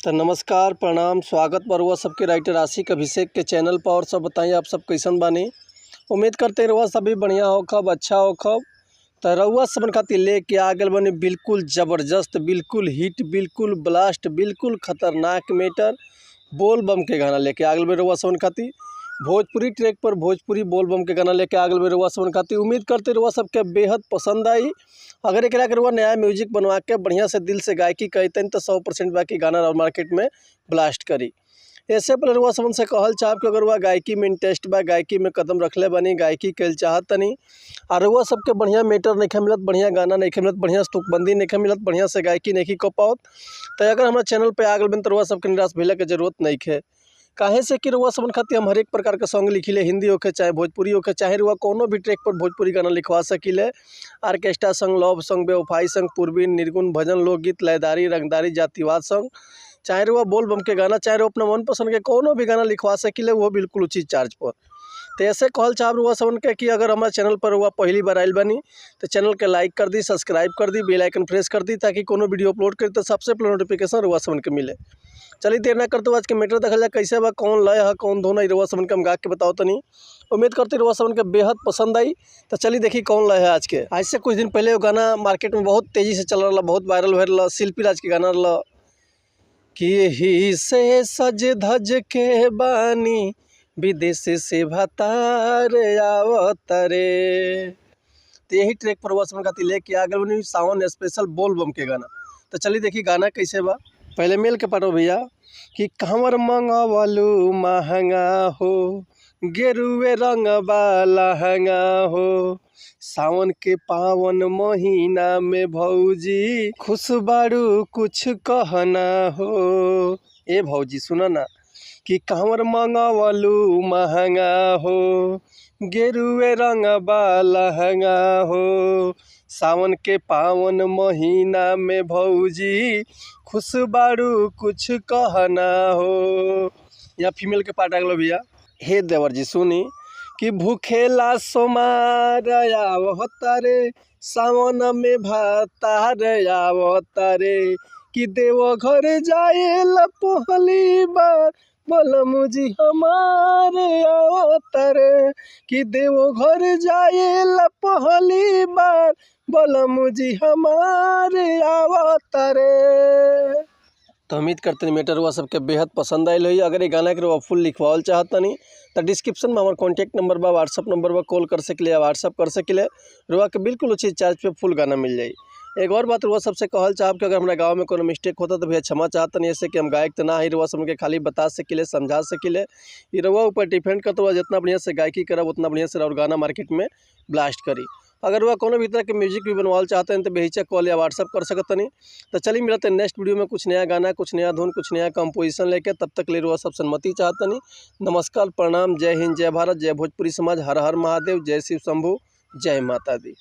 तो नमस्कार, प्रणाम, स्वागत बा रउआ सबके राइटर आशिक अभिषेक के चैनल पर। और सब बताई, आप सब कैसन बानी? उम्मीद करते हैं रउआ सब भी बढ़िया होखब, अच्छा होखब। तो रउआ सबन खातिर लेके आ गइल बानी बिल्कुल ज़बरदस्त, बिल्कुल हिट, बिल्कुल ब्लास्ट, बिल्कुल खतरनाक मैटर बोल बम के गाना लेके आ गइल बानी रउआ सबन खातिर। भोजपुरी ट्रैक पर भोजपुरी बोल बम के गाना लेके आ गइल बानी रउआ सबन खातिर। उम्मीद करते रउआ सबके बेहद पसंद आई। अगर एकरा के रउआ नया म्यूजिक बनवा के बढ़िया से दिल से गायकी करतन तो 100% बाकी गाना और मार्केट में ब्लास्ट करी। ऐसे पहले रउआ सबन से कहल चाहब कि अगर रउआ गायकी में इंटरेस्ट बा, गायकी में कदम रखले बानी, गायकी कइल चाहतनी और रउआ सबके बढ़िया मैटर नइखे मिलत, बढ़िया गाना नइखे मिलत, बढ़िया से तुकबंदी नइखे मिलत, बढ़िया से गायकी नइखे कर पावत, तो अगर हमारा चैनल पे आ गइल बानी तो रउआ सबके निराश भइला के जरूरत नइखे। काहे से कि रउआ सबन खातिर हम हरेक प्रकार के सॉन्ग लिखिले, हिंदी होखे चाहे भोजपुरी होखे, चाहे रउआ कोनो भी ट्रैक पर भोजपुरी गाना लिखवा सकिले। ऑर्केस्ट्रा संग, लव सॉन्ग, बेवफाई संग, पूर्वी, निर्गुण, भजन, लोकगीत, लयदारी, रंगदारी, जातिवाद सॉन्ग, चाहे रउआ बोल बम के गाना, चाहे रउआ अपना मनपसंद के कोनो भी गाना लिखवा सकिले, वो बिल्कुल उचित चार्ज पर। तो ऐसे कहल चाहब रउआ सबन के कि अगर हमारा चैनल पर रउआ पहली बार आइल बानी तो चैनल के लाइक कर दी, सब्सक्राइब कर दी, बेल आइकन प्रेस कर दी, ताकि कोनो वीडियो अपलोड करी तो सबसे पहले नोटिफिकेशन रउआ सबन के मिले। चलिए देर ना करते हुए आज के मैटर देखल जाए, कैसे बा, कौन लय है, कौन धुन है, रउआ सबन के हम गा के बताओ तनी। उम्मीद करते रउआ सबन के बेहद पसंद आई। तो चलिए देखी कौन लय है आज के। आज से कुछ दिन पहले वो गाना मार्केट में बहुत तेज़ी से चल रहा, बहुत वायरल हो रहा, शिल्पी राज के गाना रहा कि यही से सज धज के बानी विदेश से भतार आवत रे। तो यही ट्रैक पर रउआ सबन खातिर लेके आ गइल बानी सावन स्पेशल बोल बम के गाना। तो चलिए देखी गाना कैसे बा। पहले मेल के पाटो भैया कि कांवर मंगवलू महंगा हो, गेरुए रंग लहंगा हो, सावन के पावन महीना में भौजी खुश बारू कुछ कहना हो। ए भौजी सुन ना कि कांवर मंगवलू महंगा हो, गेरुए रंग लहंगा हो, सावन के पावन महीना में भौजी खुश बारू कुछ कहना हो। यहाँ फीमेल के पार्ट आ गलो भैया। हे देवर जी सुनी कि भूखेला सोमार आवत रे, सावन में भातार आवत रे, कि देव घर जाएला पहली बार बलमुजी हमारे आवत रे, कि देव घर जाएला पहली बार बलमुजी हमारे आवत रे। तो उम्मीद करते हैं मैटर हुआ सबके बेहद पसंद आयल होई। अगर ये गाना के रउआ फुल लिखवावल चाहतनी तो डिस्क्रिप्शन में हमार कॉन्टैक्ट नंबर बा, व्हाट्सअप नंबर बा, कॉल कर सकिले या व्हाट्सअप कर सकिले। रउआ के बिल्कुल उचित चार्ज पे फुल गाना मिल जाई। एक और बात रउआ सबसे कहल चाहब कि अगर हमारा गाँव में कोनो मिस्टेक होता तो भैया क्षमा चाहतनी, ऐसे कि हम गायक तो ना ही, रउआ सबके खाली बता सकिले, समझा सकिले। ये रउआ ऊपर डिपेंड करता हुआ जितना बढ़िया से गायकी करब उतना बढ़िया से और गाना मार्केट में ब्लास्ट करी। अगर वह कोनो भी तरह के म्यूजिक भी बनवाल चाहते हैं तो बेहिचक कॉल या व्हाट्सअप कर सकतनी। तो चलिए मिलते हैं नेक्स्ट वीडियो में कुछ नया गाना, कुछ नया धुन, कुछ नया कंपोजिशन लेके। तब तक ले रउआ सब सन्मति चाहतनी। नमस्कार, प्रणाम, जय हिंद, जय भारत, जय भोजपुरी समाज, हर हर महादेव, जय शिव शंभू, जय माता दी।